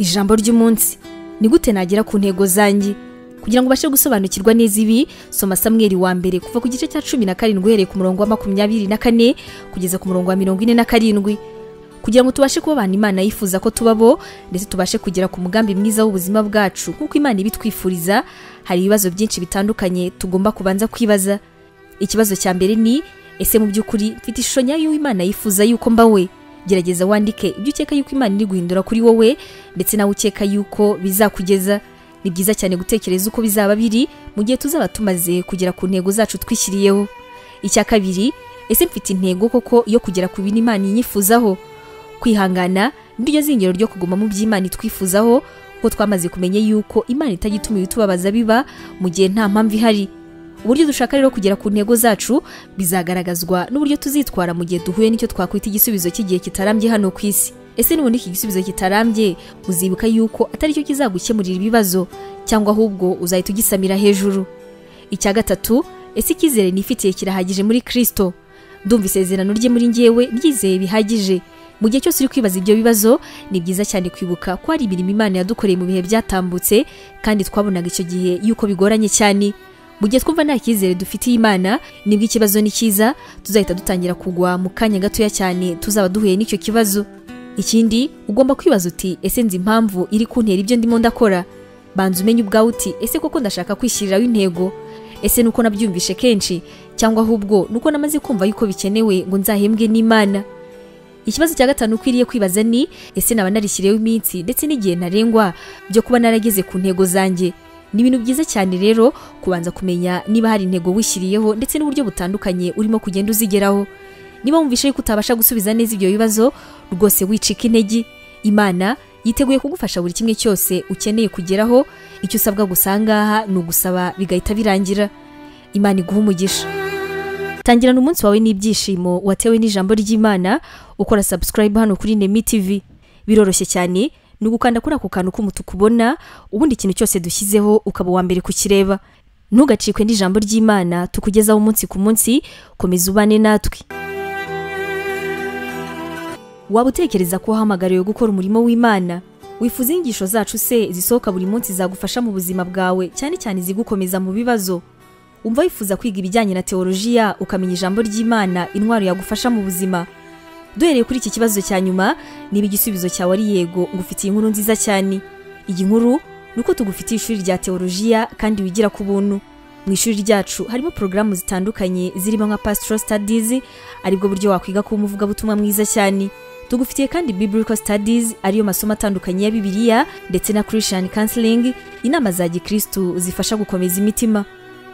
Ijambo ry'umunsi: ni gute nagera ku ntego zanjye? Kugira ngo ubashe gusobanukirwa neza ibi, soma Samweli wa mbere kuva ku gice cya 17 uhereye ku murongo wa 24 kugeza ku murongo wa 47. Kugira ngo tubashe kuba abantu Imana yifuza ko tubabo, ndetse tubashe kugera ku mugambi mwiza w'ubuzima bwacu nk'uko Imana ibitwifuriza, hari ibibazo byinshi bitandukanye tugomba kubanza kwibaza. Ikibazo cya mbere ni: ese mu by'ukuri mfite ishusho nyayo y'Imana yifuza yuko mbawe? Gerageza wandike ibyo ukeka yuko Imana iri guhindura kuri wowe, ndetse nawe ukeka yuko bizakugeza. Ni byiza cyane gutekereza uko bizaba biri mu gihe tuzaba tumaze kugera ku ntego zacu twishyiriyeho. Icya kabiri: ese mfite intego koko yo kugera ku bintu Imana inyifuzaho? Kwihangana niryo zingiro ryo kuguma mu by'Imana itwifuzaho, kuko twamaze kumenya yuko Imana itajya ibitubabaza biba mu gihe nta mpamvu ihari. Uburyo dushaka rero kugera ku ntego zacu bizagaragazwa n'uburyo tuzitwara mu gihe duhuye n'icyo twakwita igisubizo cy'igihe kitarambye hano ku isi. Ese nubona iki gisubizo kitarambye, uzibuka yuko atari cyo kizagukemurira ibibazo, cyangwa ahubwo uzahita ugisamira hejuru? Icya gatatu: ese icyizere nifitiye kirahagije muri Kristo? Ndumva isezerano rye muri njyewe ryizeye bihagije? Mu gihe cyose uri kwibaza ibyo bibazo, ni byiza cyane kwibuka ko hari imirimo Imana yadukoreye mu bihe byatambutse, kandi twabonaga icyo gihe yuko bigoranye cyane. Mu gihe twumva nta cyizere dufitiye Imana, nibwo ikibazo ni cyiza, tuzahita dutangira kugwa mu kanya gatoya cyane tuzaba duhuye n'icyo kibazo. Ikindi ugomba kwibaza uti: ese nzi impamvu iri kuntera ibyo ndimo ndakora? Banza umenye ubwawe uti: ese koko ndashaka kwishyiriraho intego? Ese nuko nabyumvishe kenshi, cyangwa ahubwo nuko namaze kumva yuko bikenewe ngo nzahembwe n'Imana? Ikibazo cya gatanu ukwiriye kwibaza ni: ese naba narishyiriyeho iminsi ndetse n'igihe ntarengwa byo kuba narageze ku ntego zanjye? Ni ibintu byiza cyane rero kubanza kumenya niba hari intego wishyiriyeho ndetse n'uburyo butandukanye urimo kugenda uzigeraho. Niba wumvishe yuko utabasha gusubiza neza ibyo bibazo, rwose wicika intege. Imana yiteguye kugufasha buri kimwe cyose ukeneye kugeraho. Icyo usabwa gusa ngaha ni ugusaba bigahita birangira. Imana iguha umugisha. Tangirana umunsi wawe n'ibyishimo watewe n'ijambo ry'Imana, ukora subscribe hano kuri Nemi TV. Biroroshye cyane, ni ugukanda kuri ako kantu k'umutuku ubona, ubundi ikintu cyose dushyizeho ukaba uwa mbere kukireba. Ntugacikwe n'ijambo ry'Imana tukugezaho umunsi ku munsi, komeza ubane natwe. Waba utekereza ko wahamagariwe gukora umurimo w'Imana? Wifuza inyigisho zacu se zisohoka buri munsi zagufasha mu buzima bwawe, cyane cyane zigukomeza mu bibazo? Umva wifuza kwiga ibijyanye na teolojiya, ukamenya ijambo ry'Imana, intwaro yagufasha mu buzima? Duhereye kuri iki kibazo cya nyuma, niba igisubizo cyawe ari yego, ngufitiye inkuru nziza cyane. Iyi nkuru ni uko tugufitiye ishuri rya teolojiya kandi wigira ku buntu. Mu ishuri ryacu harimo porogaramu zitandukanye zirimo nka Pastoral Studies, aribwo buryo wakwiga kuba umuvugabutumwa mwiza cyane. Tugufitiye kandi Biblical Studies, ariyo masomo atandukanye ya Bibiliya, ndetse na Christian Counseling, inama za gikristu zifasha gukomeza imitima.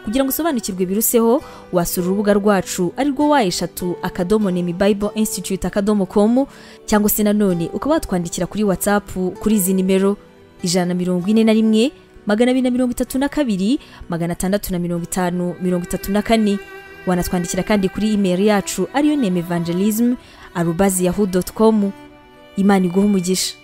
Kugira ngo usobanukirwe biruseho, wasura urubuga rwacu arirwo w3.nemibibleinstitute.com, cyangwa se nanone ukaba watwandikira kuri WhatsApp kuri izi nimero: 141 232 650 34. Wanatwandikira kandi kuri email yacu ariyo nemevangelism@yahoo.com. Imana iguhe umugisha.